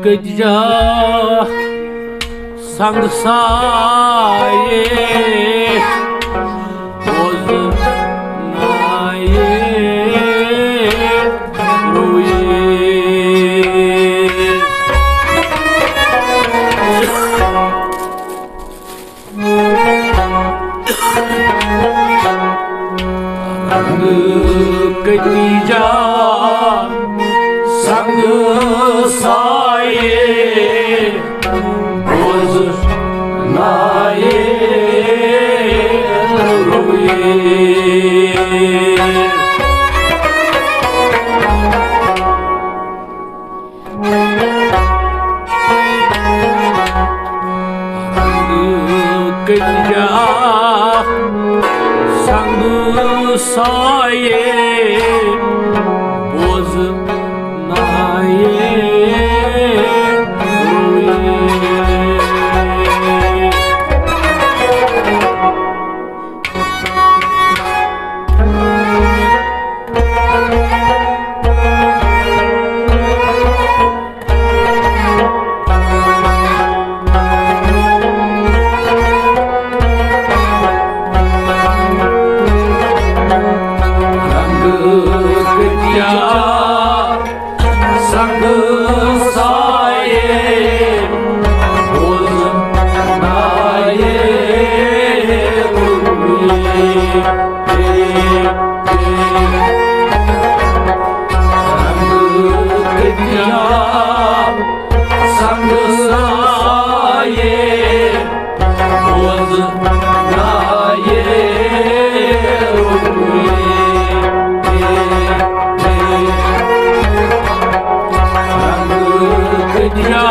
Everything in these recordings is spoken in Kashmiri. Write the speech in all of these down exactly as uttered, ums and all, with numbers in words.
کتجا سنگ سایے بوز نایے رویے۔ رنگ کتجا سنگ سایے بوز نایے رویے۔ کتجا سنگ سایے بوز نایے رویے۔ رنگ کتجا سنگ سایے بوز نایے رویے۔ رنگ کتجا سنگ سایے بوز نایے رویے۔ رنگ کتجا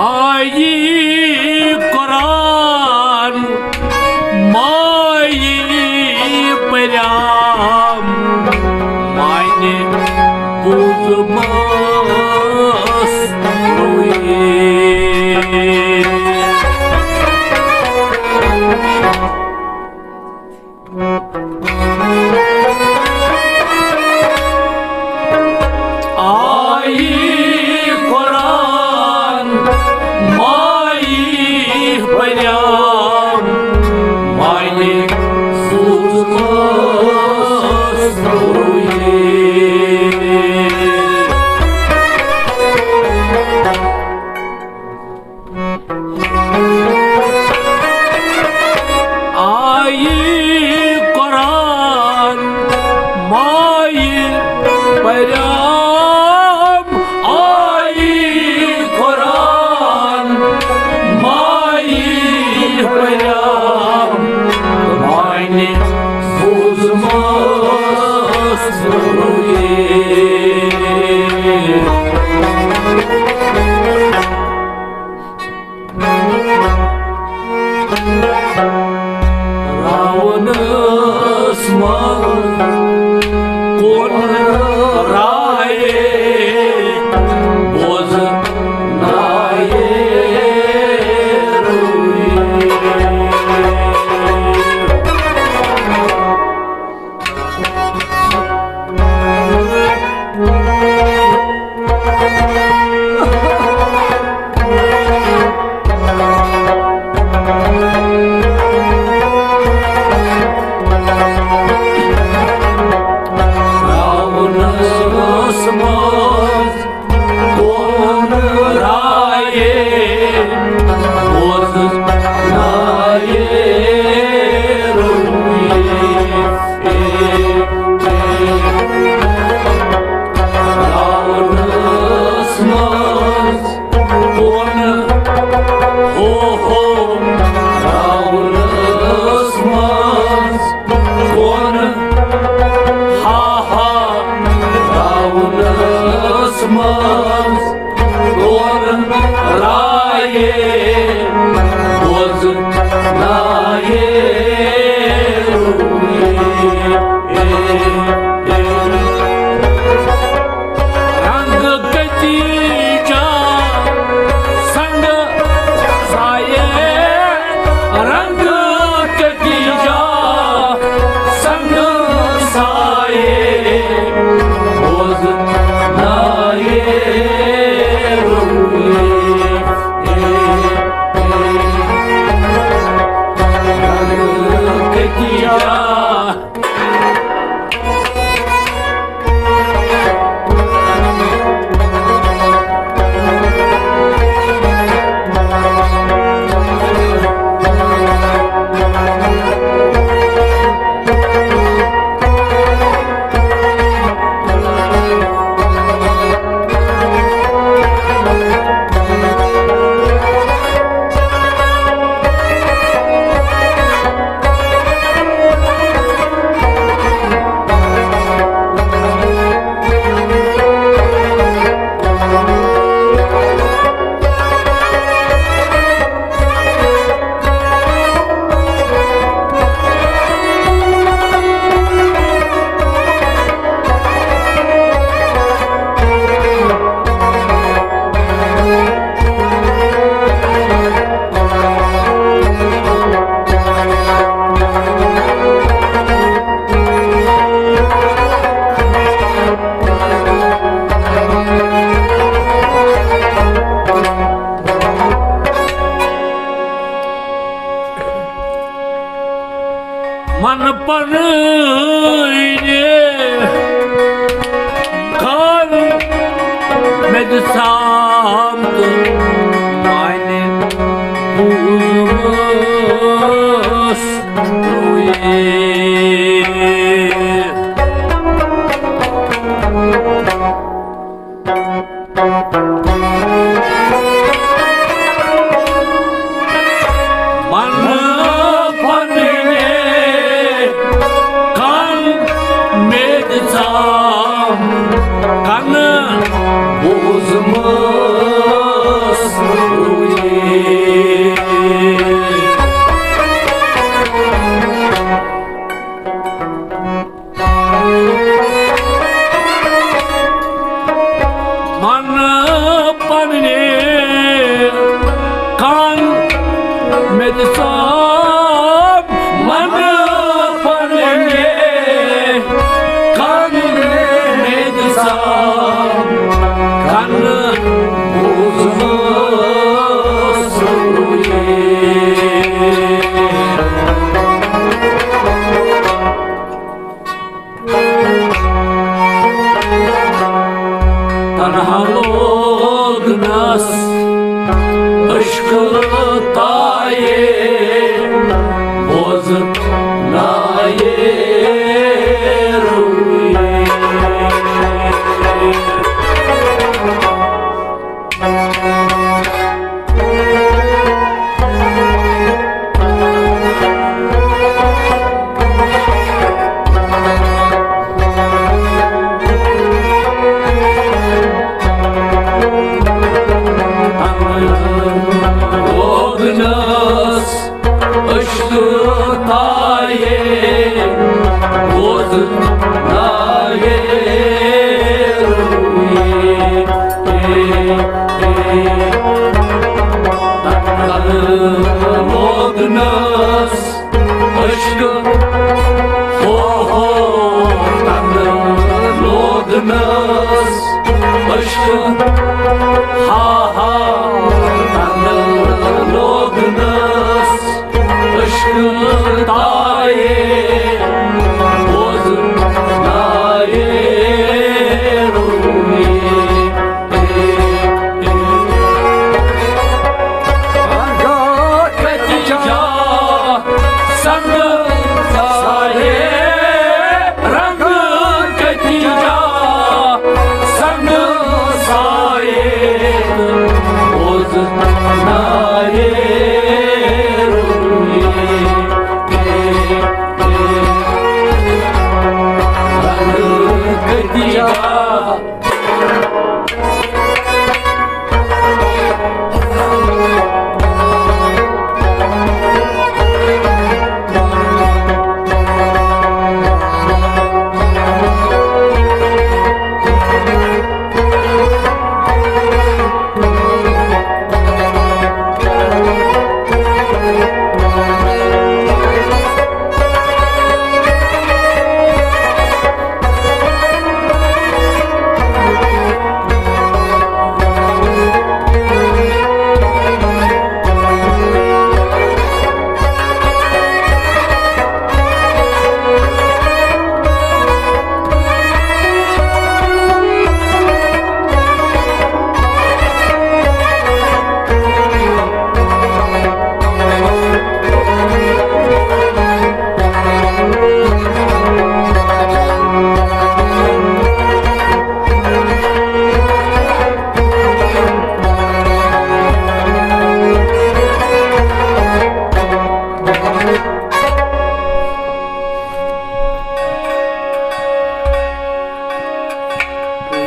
آیی قرآن، مایی پریام، معنی بوزمس رویے۔ آیی قرآن، مایی پریام، معنی سوزمس رویے۔ آیی قرآن، مایی پریام، آیی قرآن، مایی پریام، معنی بوزمس رویے۔ راونس منٛز کُن رایے بوزنایے رویے۔ منٛز کون رایے، بوز نایے رویے۔ راونس منٛز کون، ہو ہو، راونس منٛز کون، ہا ہا، راونس منٛز کون رایے، بوز نایے رویے۔ رنگ کتیجا سنگ سایے، رنگ کتیجا سنگ سایے، بوز نایے رویے۔ رنگ کتیجا من پنٕنۍ کن مےٚ دِژام تہٕ وۄنۍ بوٗزمَس رویے۔ من پنٕنۍ کن مےٚ دِژام کن بوٗزمَس رویے۔ من پنٕنۍ کن مےٚ دِژام، من پنٕنۍ کن مےٚ دِژام کن بوٗزمَس رویے۔ تنہا لوگنس عشق تایے بوز نایے رویے۔ لوگنس عشق تایے بوز نایے رویے۔ لوگنس عشق، ہو ہو، تن لوگنس عشق، ہا ہا، تن لوگنس عشق تایے بوز نایے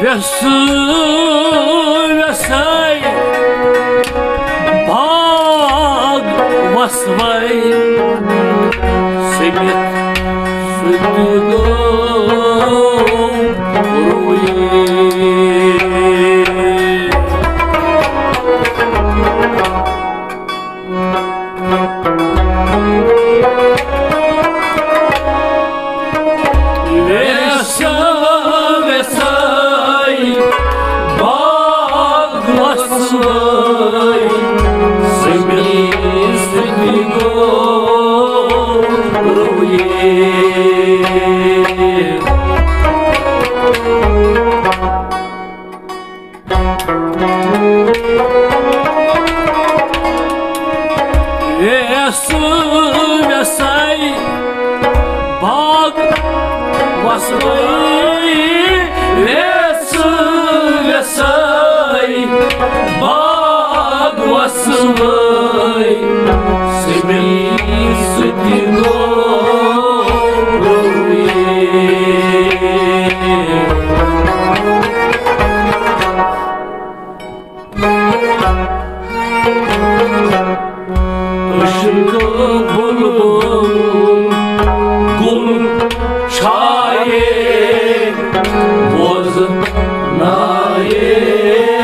ویسہٕ ویسے باغ وسوے، سٔمِتھ سُہ تہِ گوٚو رویے۔ ویسہٕ ویسے باغ وسوے، سٔمِتھ سُہ تہِ گوٚو رویے۔ ویسہٕ ویسے باغ وسوے، ویسہٕ ویسے باغ وسوے، سٔمِتھ سُہ تہِ گوٚو رویے۔ عشق بلبل گل چھائے بوزنائے رویے۔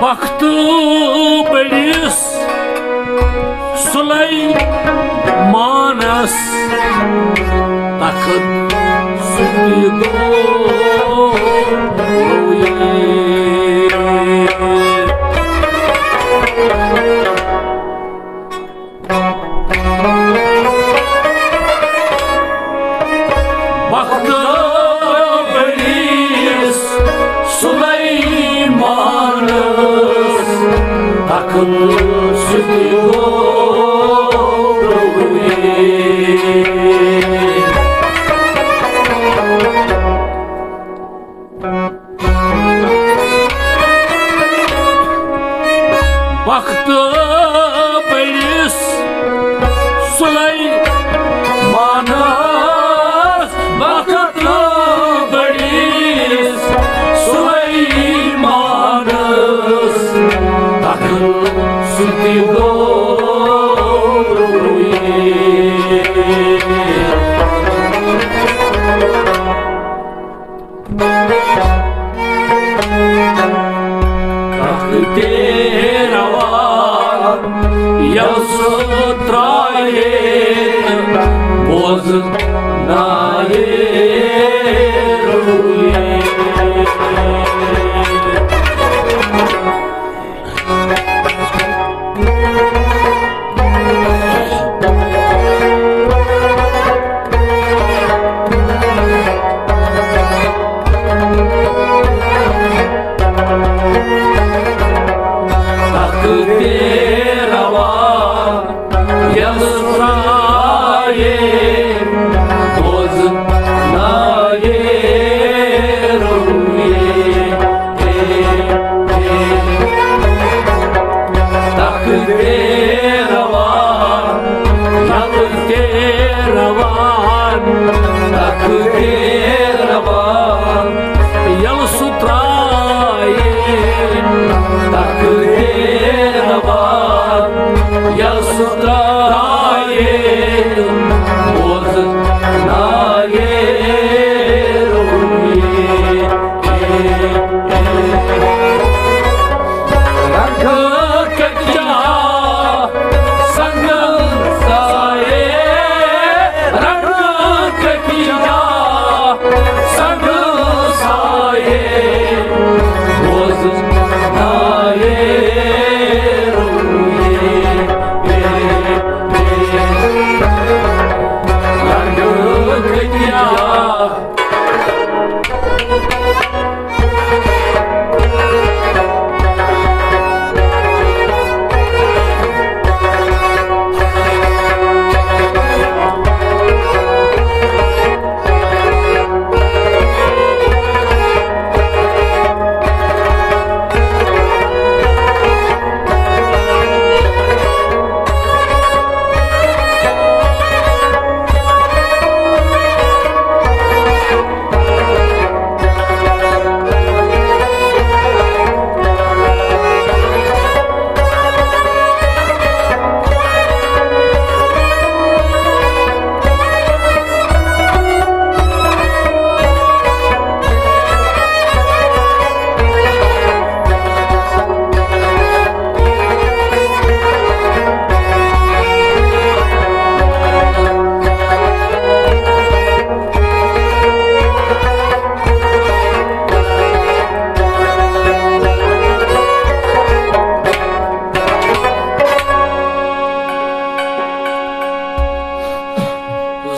وقتہٕ بٔڑِس سلیمانس تخت سُہ تہِ گوٚو رویے۔ وقتہٕ بٔڑِس سلیمانس تخت سُہ تہِ گوٚو رویے۔ وقتہٕ بٔڑِس سلیمانس، وقتہٕ بٔڑِس سلیمانس، تخت سُہ تہِ گوٚو رویے۔ تختے روا یلہٕ سُہ ترٛایے، بوزنایے رویے۔ تختے روا یلہٕ سُہ ترٛایے، بوزنایے رویے۔ تختے روا، تختے روا، تختے روا یلہٕ سُہ ترٛایے، تختے روا یلہٕ سُہ ترٛایے، بوزنایے رویے۔ رنگ کچا سنگ سایے، رنگ کچا سنگ سایے، بوزنایے رویے۔ رنگ کچا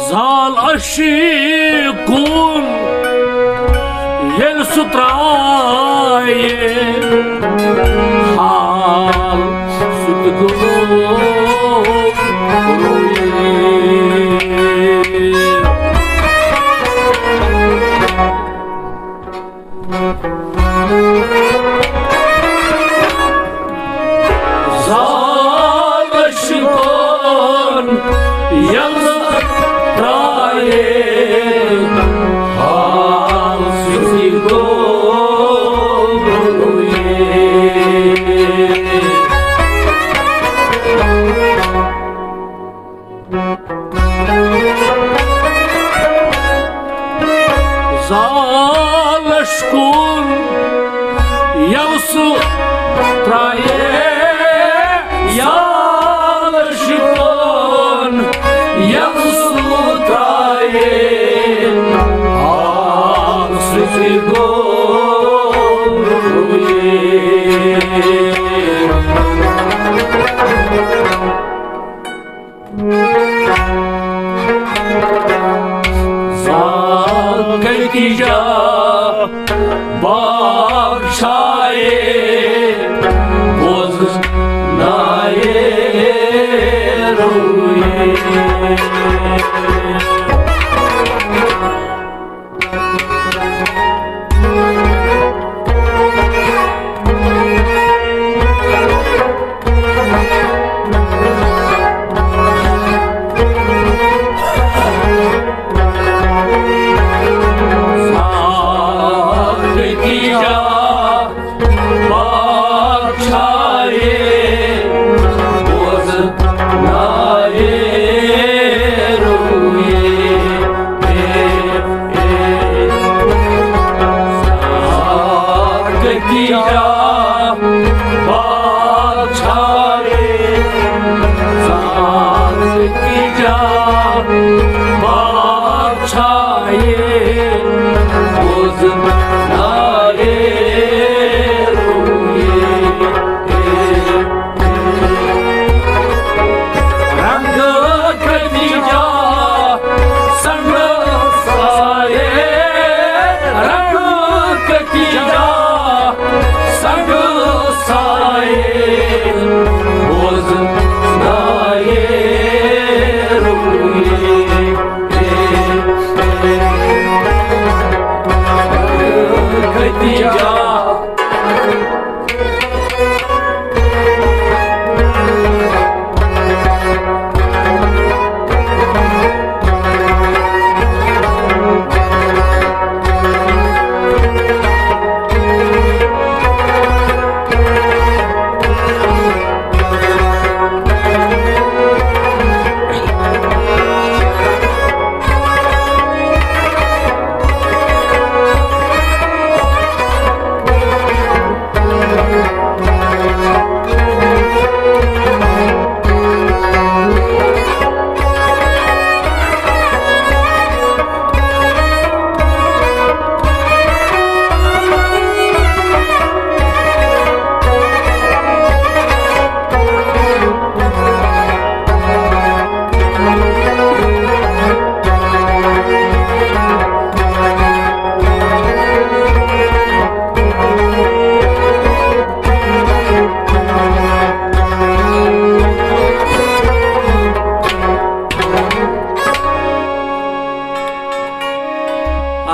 زال عشقُن ییٚلہِ سُہ ترٛایہِ حال، سُہ تہِ گوٚو رویے۔ زال عشقُن ییٚلہِ ترٛایہِ حال، سُہ تہِ گوٚو رویے۔ زال عشقُن ییٚلہِ سُہ ترٛایے یال شِکون، یَلہٕ سُہ ترٛایے آل سُہ تہِ گوٚو رویے۔ زال کتیجا بادشاہے بوز نایے رویے۔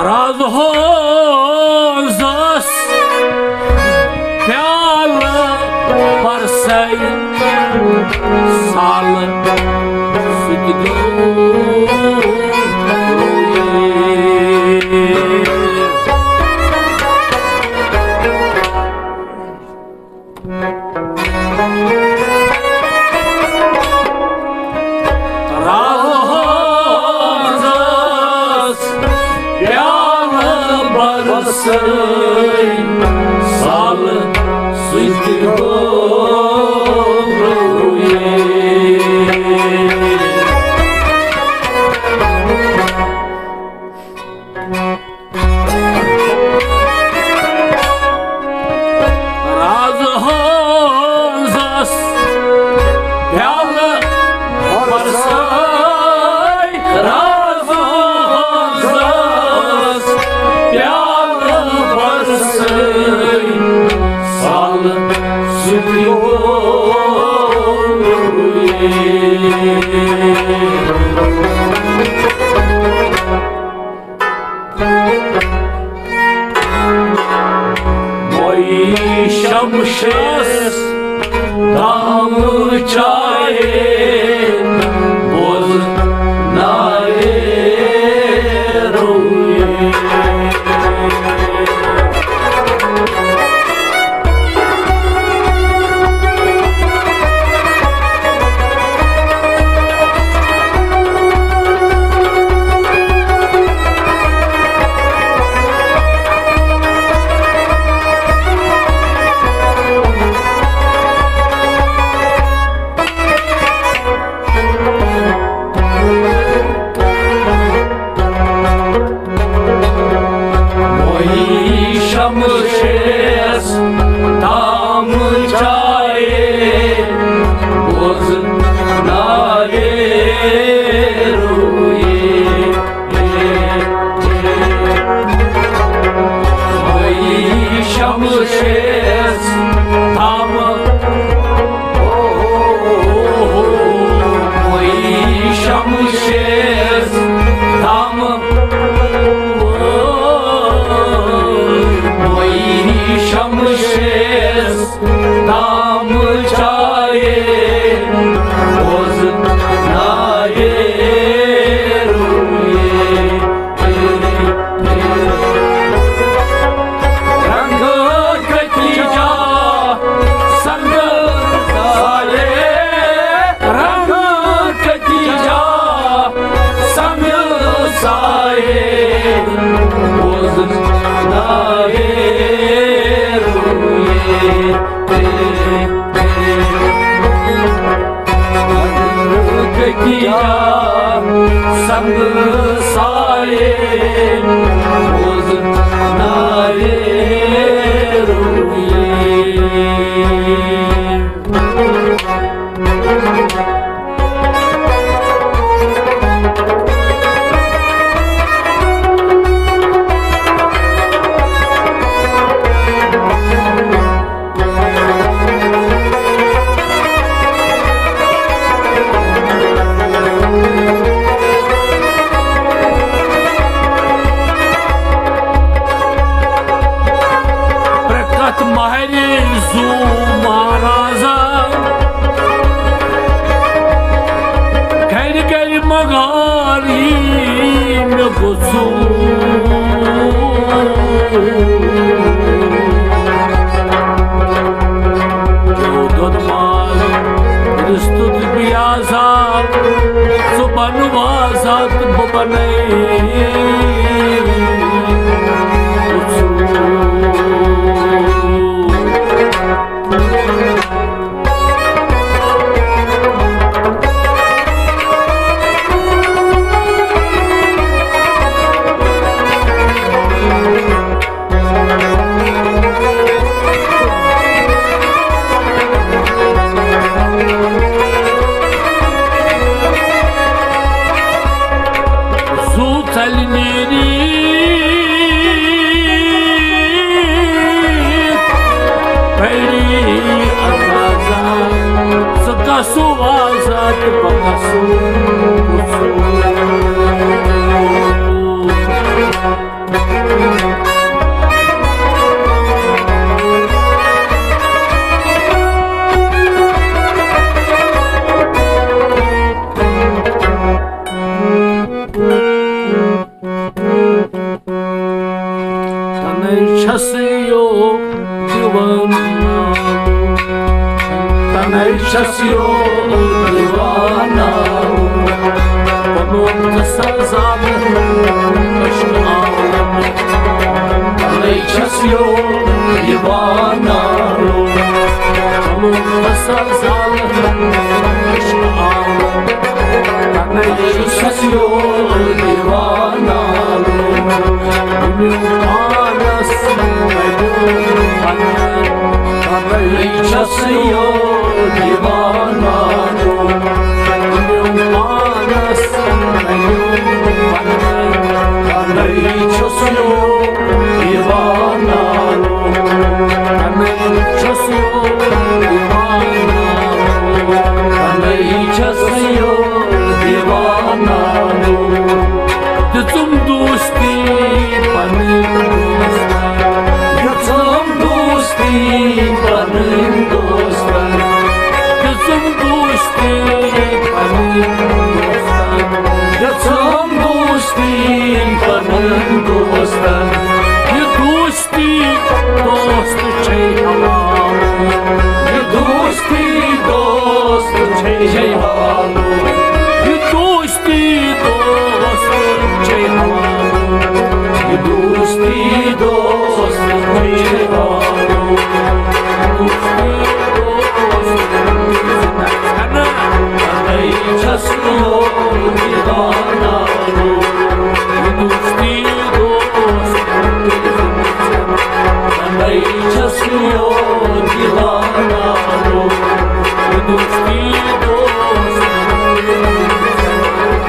رازٕ ہٲنزس پیالہٕ پرسے سالہٕ سُہ تہِ گوٚو رویے۔ رازٕ ہٲنزس پیالہٕ برسے سالہٕ سُہ تہِ گوٚو رویے۔ رازٕ ہٲنزس پیالہٕ پرسے، رازٕ ہٲنزس پیالہٕ پرسے، سالہٕ سُہ تہِ گوٚو رویے۔ وۄنۍ شمشس دام چاہے بوز نارے رویے۔ شمشیرس تام چاہے بوز نارے رویے۔ وہی شمشیرس تام، وہی شمشیرس تام، وہی شمشیرس تام چاہے بوز نارے رویے۔ رنگ کتیجا سنگ سارے، رنگ کتیجا سنگ سارے، بوز نارے رویے۔ سنگ سارے بوز نارے رویے۔ پرٛٮ۪تھ کتھ مہرِ زُو مہرازا، گرِ گرِ مغار یی مےٚ گوٚژھُن۔ دۄد ماز، رِستہٕ تہٕ بیٚیہِ آزاد، ژٕ بَنہٕ آزاد تہٕ بہٕ بَنَے ژٕ۔ زُو ژَلہِ نیٖرِتھ پھَلہِ اندازا، ژٕ گژھُو آزاد تہٕ بہٕ گژھُو پوٚژھُل۔ تنَے چھَس یو دیوانہ، تنَے چھَس یو دیوانہ، پنُن قصہ زانہٕ عشق عالم۔ تنَے چھَس یو دیوانہ، پنُن قصہ زانہٕ عشق عالم۔ تنَے چھَس یو دیوانہ، ؤنِو پانَس ؤنِو پنٕنۍ۔ تنَے چھَس یو دیوانہ، ؤنِو پانَس ؤنِو پنٕنۍ۔ تنَے چھَس یو دیوانہ، تنَے چھَس یو دیوانہ، تنَے چھَس یو دیوانہ۔ دِژٕم دوستی پنٕنۍ دوستن، دِژٕم دوستی پنٕنۍ دوستن، دِژ چھس یوت دیوانہ لوٚگ، دوستی دوست۔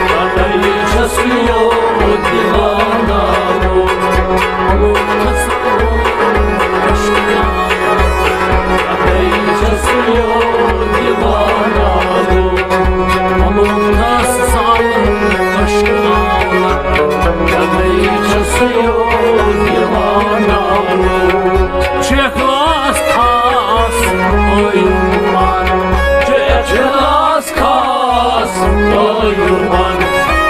پتہٕ چھس یوت دیوانہ لوٚگ، ملک تصور عشق۔ پتہٕ چھس یوت دیوانہ لوٚگ، ملک تصور عشق۔ پتہٕ چھس یوت دیوانہ لوٚگ۔ چھُ اخلاص خاص ٲیوٗبن، چھُ اخلاص خاص ٲیوٗبن،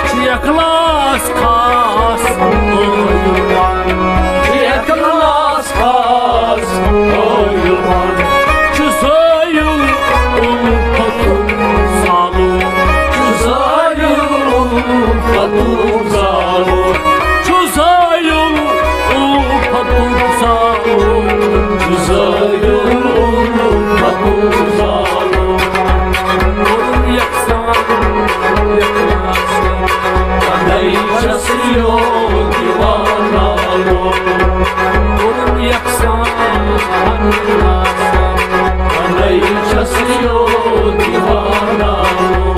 چھُ اخلاص خاص ٲیوٗبن، چھُ اخلاص خاص ٲیوٗبن، چھُ زٲیُل اُلفتُک زالُن، چھُ زٲیُل اُلفتُک زالُن، چھُ زٲیُل اُلفتُک زالُن، چھُ زٲیُل اُلفتُک زالُن۔ کوٚرُن یَکسان، یَکسان۔ پَنَے چھَس یوت دیوانہ لوٚگ۔ کوٚرُن یَکسان، یَکسان۔ پَنَے چھَس یوت دیوانہ لوٚگ۔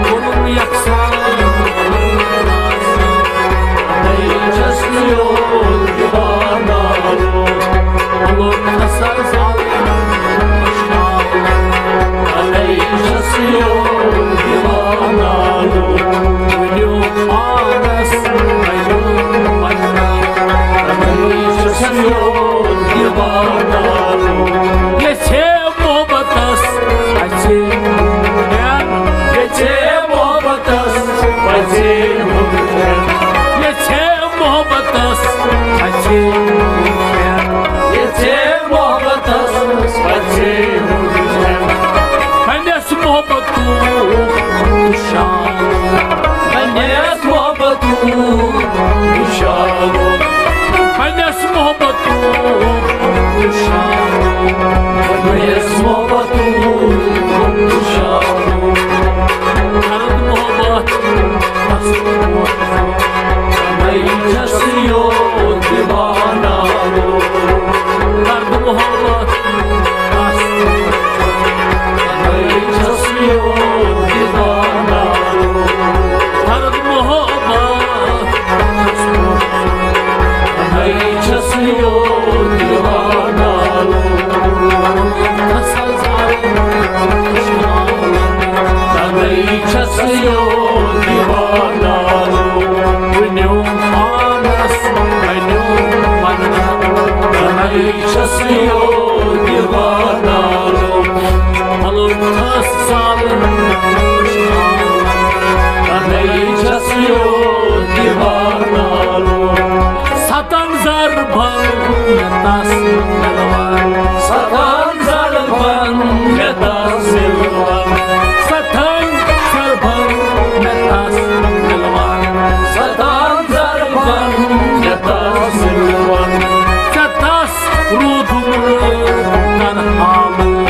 کوٚرُن یَکسان، یَکسان۔ پَنَے چھَس یوت دیوانہ لوٚگ۔ لوٚگ اَسَر زالُن، پَنَے چھَس یوت دیوانہ لوٚگ۔ ؤنِو پانَس، ؤنِو پنٛنَس۔ پَنَے چھَس یوت دیوانہ لوٚگ۔ یَژھے محبتَس اَژھے کھٮ۪ن۔ یَژھے محبتَس اَژھے کھٮ۪ن۔ یَژھے محبتَس اَژھے کھٮ۪ن۔ یَژھے محبتَس اَژھے کھٮ۪ن۔ پنٛنِس محبتُک نِشان۔ پنٛنِس محبتُک نِشان۔ پنٛنِس محبتُک نِشان۔ پنٛنِس محبتُک نِشان۔ کرد محبت، بس محبت۔ پَنَے چھَس یوت دیوانہ لوٚگ۔ کرد محبت، بس محبت۔ پَنَے چھَس یوت دیوانہ لوٚگ۔ کرد محبت، پَنَے چھَس یوت دیوانہ لوٚگ۔ پَنَے چھَس یوت دیوانہ لوٚگ۔ ؤنِو پانَس، ؤنِو پنٛنَس۔ پَنَے چھَس یوت دیوانہ لوٚگ۔ ملک تصور عشق۔ پَنَے چھَس یوت دیوانہ لوٚگ۔ ستن ضربن مےٚ تَس دِلوَن۔ ستن ضربن مےٚ تَس دِلوَن۔ ستن ضربن مےٚ تَس دِلوَن۔ ستن ضربن مےٚ تَس دِلوَن۔ ژےٚ تَس روٗدُم نہٕ درحالُک۔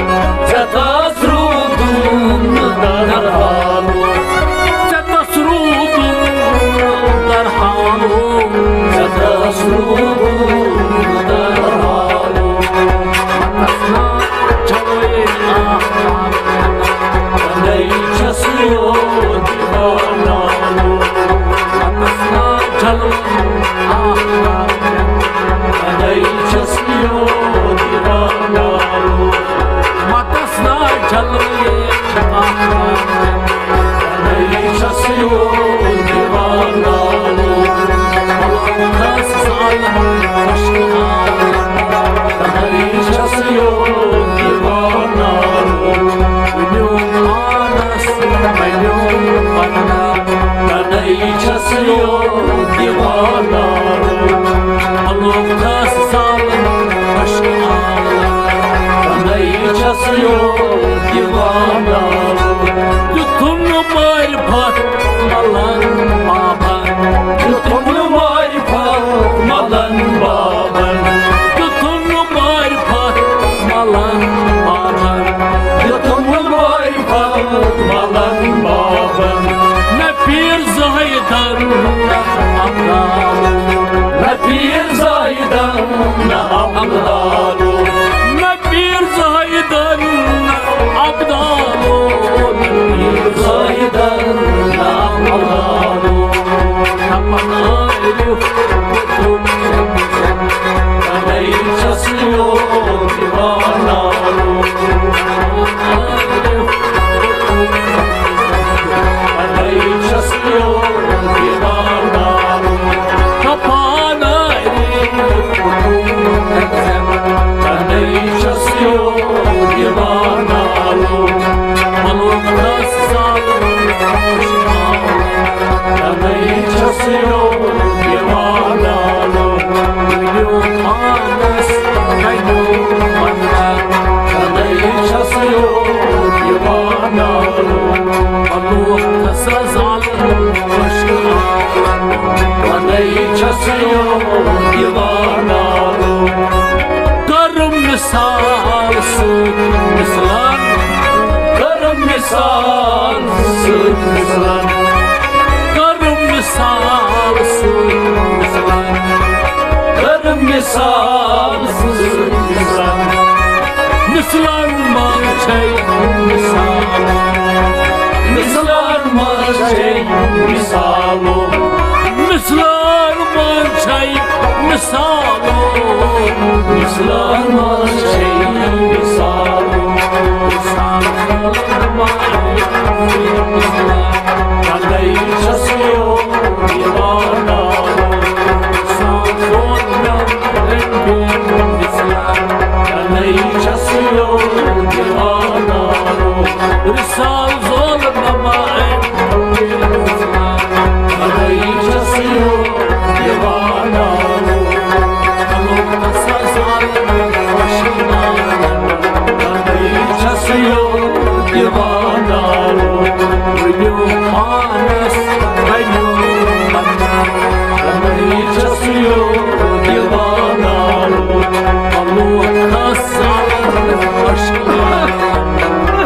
ژےٚ تَس روٗدُم نہٕ درحالُک۔ ژےٚ تَس روٗدُم نہٕ درحالُک۔ ژےٚ تَس روٗدُم نہٕ درحالُک۔ مَتَس نا جلوے آفتاب۔ پَنَے چھَس یوت دیوانہ لوٚگ۔ مَتَس نا جلوے آفتاب۔ پَنَے چھَس یوت دیوانہ لوٚگ۔ مَتَس نا جلوے آفتاب۔ پَنَے چھَس یوت دیوانہ لوٚگ۔ ملک تصور عشق۔ پَنَے چھَس یوت دیوانہ لوٚگ۔ ؤنِو پانَس، ؤنِو پنٛنَس۔ پَنَے چھَس یوت دیوانہ لوٚگ۔ ملک تصور عشق۔ پَنَے چھَس یوت دیوانہ لوٚگ۔ دیُتُم نہٕ معرفت مَلَن بابَن۔ دیُتُم نہٕ معرفت مَلَن بابَن۔ دیُتُم نہٕ معرفت مَلَن بابَن۔ دیُتُم نہٕ معرفت مَلَن بابَن۔ نہ پیٖر زاہدَن نہ عطا۔ نہ پیٖر زاہدَن نہ امدادو۔ نہ پیٖر زاہدن نہ ابدالو، نہ پیٖر زاہدن نہ ابدالو۔ نہ پناہ عارف، نہ چھس یوت دیوانہ۔ کرم مثال سۭتۍ مثلن، کرم مثال سۭتۍ مثلن، کرم مثال سۭتۍ مثلن، کرم مثال سۭتۍ مثلن۔ مثلن منٛز چھے مثالو، مثلن منٛز چھے مثالو، مثلن منٛز چھے مثالو، مثلن منٛز چھے مثالو۔ مثال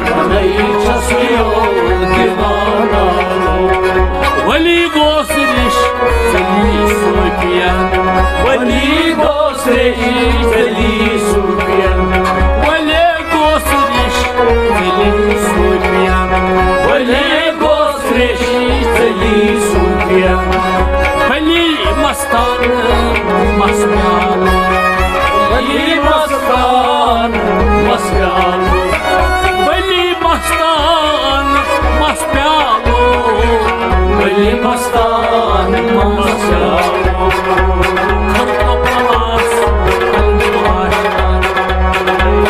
کَرے چھس یوت دیوانہ۔ ولی گوس ریش ژلی صوفیان، ولی گوس ریش ژلی صوفیان، ولی گوس ریش ژلی صوفیان، ولی گوس ریش ژلی صوفیان۔ ولی مستان مس پیالو، ولی مستان مس پیالو، ولی مستان مس پیالو، ولی مستان مس پیالو۔ کھر تو پلاس قلب آشکار،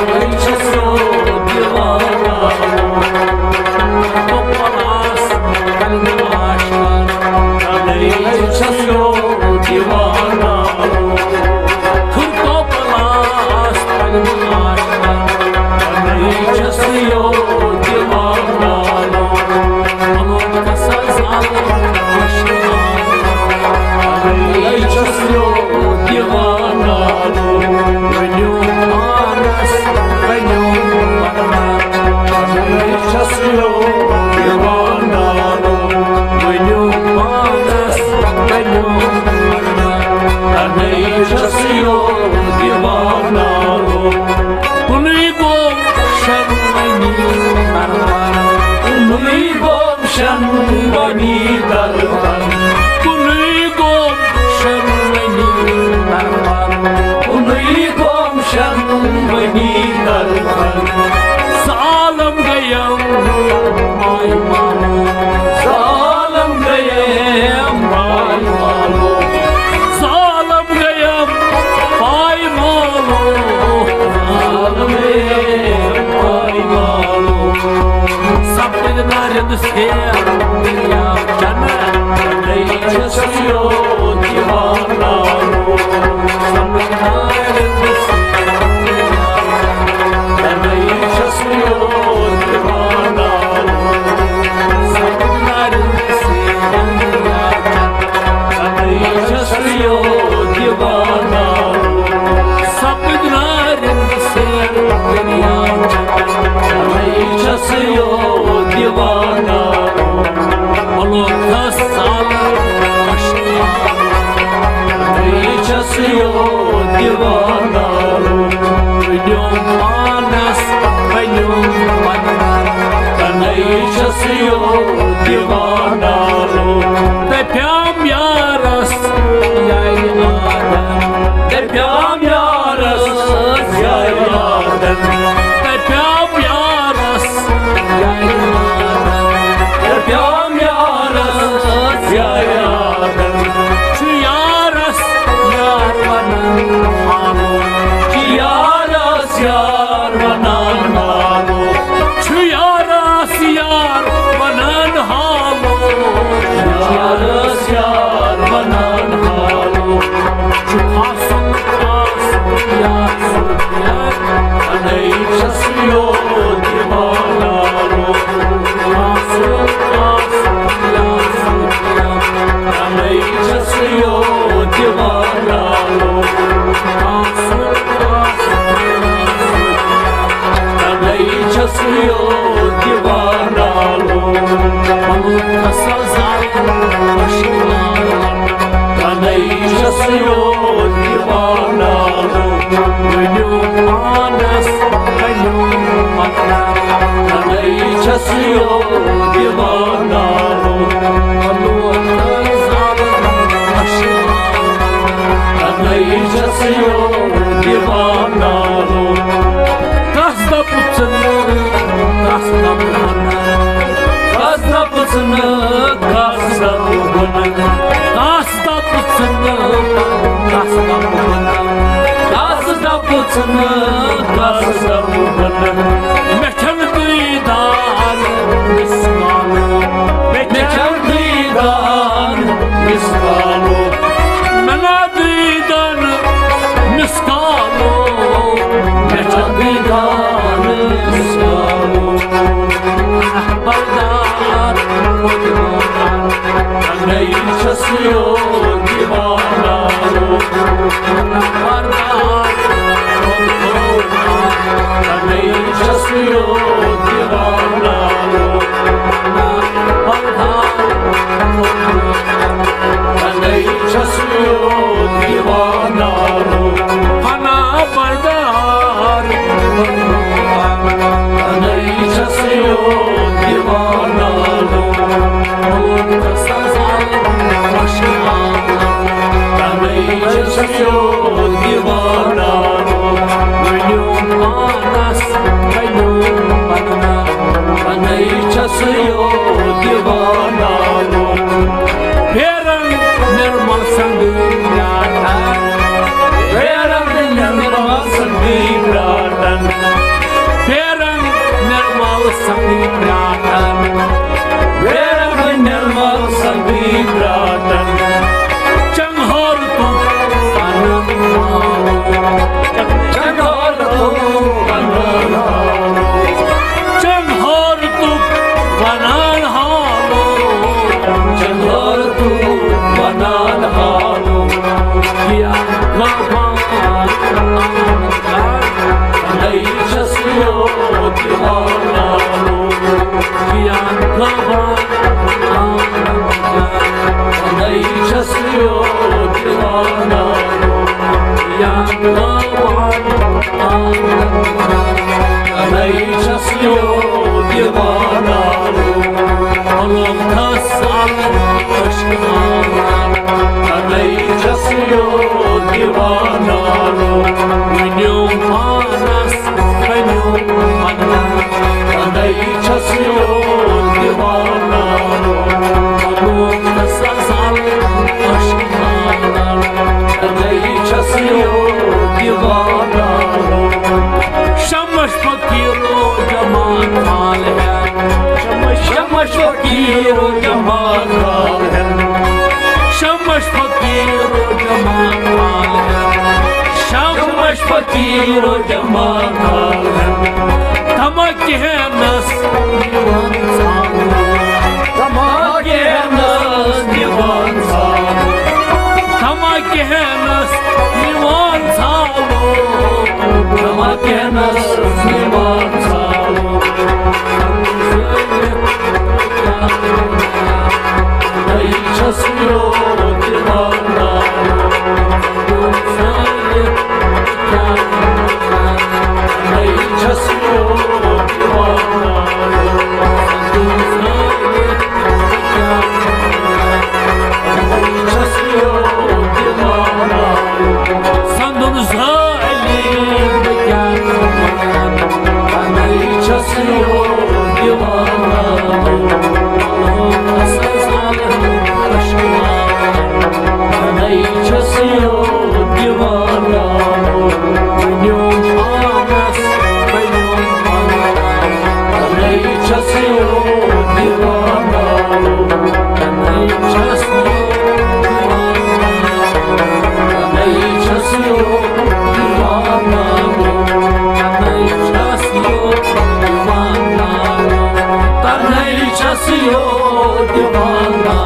ولی چھس یوت دیوانہ۔ کھر تو پلاس قلب آشکار، ولی چھس یوت دیوانہ۔ کھر تو پلاس قلب آشکار، ولی چھس یوت دیوانہ۔ کُنُے گوٚو شٮ۪ن ؤنی طرفن، کُنُے گوٚو شٮ۪ن ؤنی طرفن، کُنُے گوٚو شٮ۪ن ؤنی طرفن، کُنُے گوٚو شٮ۪ن ؤنی طرفن۔ زٕ عالم گٔیم پایمالو، زٕ عالم گٔیم پایمالو، زٕ عالم گٔیم پایمالو، زٕ عالم گٔیم پایمالو۔ سپدِ نہ رِند سیر دٔریاو چنہٕ، نَے چھُس یوت یِوان نالو۔ سپدِ نہ رِند سیر دٔریاو چنہٕ، نَے چھُس یوت یِوان نالو۔ سپدِ نہ رِند سیر دٔریاو چنہٕ، چھَس یوت دیوانہ لوٚگ۔ دَپیام یارس یارِ آدم، دَپیام یارس یارِ آدم، دَپیام یارس یارِ آدم، دَپیام یارس یارِ آدم۔ چھُ یارس یار ونان ہالو، چھُ یارس یار ونان ہالو، چھُ یارس یار ونان ہالو، یارس یار ونان ہالو۔ چھُ کھسُن آسُن یار سُنٛد یار، اَنے چھَس یوت دیوانہ لوٚگ۔ کھسُن آسُن یار سُنٛد یار، اَنے چھَس یوت دیوانہ لوٚگ۔ کھسُن آسُن یار سُنٛد یار، اَنے چھَس یوت دیوانہ لوٚگ۔ پنُن اصل زال پشیمان، اَنے چھَس یوت دیوانہ لوٚگ۔ ؤنِو پانس، ؤنِو پنُن، اَنے چھَس یوت دیوانہ لوٚگ۔ پنُن اصل زال پشیمان، اَنے چھَس یوت دیوانہ لوٚگ۔ کس دپُت ژٕ نہٕ، کس دپُت نہٕ، کس دپُت ژٕ نہٕ، کس دپُت نہٕ، کس دپُت ژٕ نہٕ، کس دپُت نہٕ، کس دپُت ژٕ نہٕ، کس دپُت نہٕ۔ مےٚ چھَنہٕ دیٖدار مِس کالو، مےٚ چھَنہٕ دیٖدار مِس کالو۔ مےٚ نا دیٖدن مِس کالو، مےٚ چھا دیٖدن مِس کالو۔ بردار، اَنے چھَس یوت دیوانہ لوٚگ۔ بردار، اَنے چھَس یوت دیوانہ لوٚگ۔ بردار، اَنے چھَس یوت دیوانہ لوٚگ۔ فنا بردار، اَنے چھَس یوت دیوانہ لوٚگ۔ مُلُک تہٕ سزا پشیمان، اَنے چھَس یوت دیوانہ لوٚگ۔ ؤنِو پانس، ؤنِو پنُن، اَنے چھَس یوت دیوانہ لوٚگ۔ پھیرن نِرمل سنگی پرٛاٹھن۔ پھیرن نِرمل سنگی پرٛاٹھن۔ پھیرن نِرمل سنگی پرٛاٹھن۔ پھیرن نِرمل سنگی پرٛاٹھن۔ چنگہر تُک پنُن ہالو۔ چنگہر تُک پنُن ہالو۔ چنگہر تُک ونان ہالو۔ چنگہر تُک ونان ہالو۔ کیا غمخوار آنند کر، اَنے چھَس یوت دیوانہ لوٚگ۔ کیا غمخوار آنند کر، اَنے چھَس یوت دیوانہ لوٚگ۔ کیا غمخوار آنند کر، اَنے چھَس یوت دیوانہ لوٚگ۔ مُلُک تہٕ سزا پشیمان، اَنے چھَس یوت دیوانہ لوٚگ۔ ؤنِو پانس، ؤنِو پنُن، اَنے چھَس یوت دیوانہ لوٚگ۔ مُلُک تہٕ سزا پشیمان، اَنے چھَس یوت دیوانہ لوٚگ۔ شمش فقیرو جماعت حال ہے۔ شمش فقیرو جماعت حال ہے۔ شمش فقیرو جماعت حال ہے۔ شمش فقیرو جماعت حال ہے۔ تھما کہنس دیوان سالو۔ تھما کہنس دیوان سالو۔ تھما کہنس دیوان سالو۔ تھما کہنس دیوان سالو۔ اَنے چھَس یوت دیوانہ لوٚگ۔ اَنے چھَس یوت دیوانہ لوٚگ۔ سیو دیوانہ۔